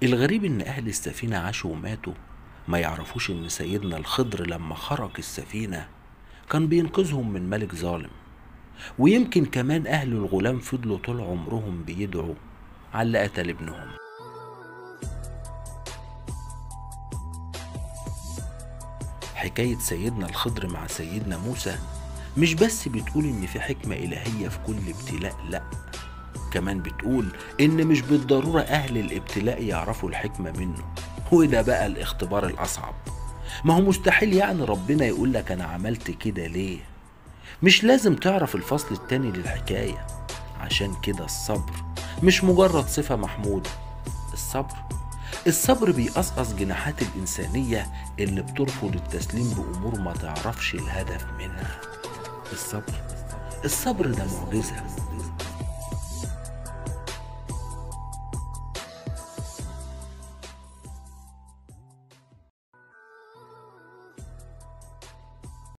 الغريب إن أهل السفينة عاشوا وماتوا ما يعرفوش إن سيدنا الخضر لما خرق السفينة كان بينقذهم من ملك ظالم. ويمكن كمان أهل الغلام فضلوا طول عمرهم بيدعوا على اللي قتل ابنهم. حكاية سيدنا الخضر مع سيدنا موسى مش بس بتقول إن في حكمة إلهية في كل ابتلاء، لأ، كمان بتقول إن مش بالضرورة أهل الابتلاء يعرفوا الحكمة منه. وده بقى الاختبار الأصعب. ما هو مستحيل يعني ربنا يقول لك أنا عملت كده ليه. مش لازم تعرف الفصل التاني للحكاية. عشان كده الصبر مش مجرد صفة محمودة. الصبر بيقصقص جناحات الإنسانية اللي بترفض التسليم بأمور ما تعرفش الهدف منها. الصبر ده معجزة.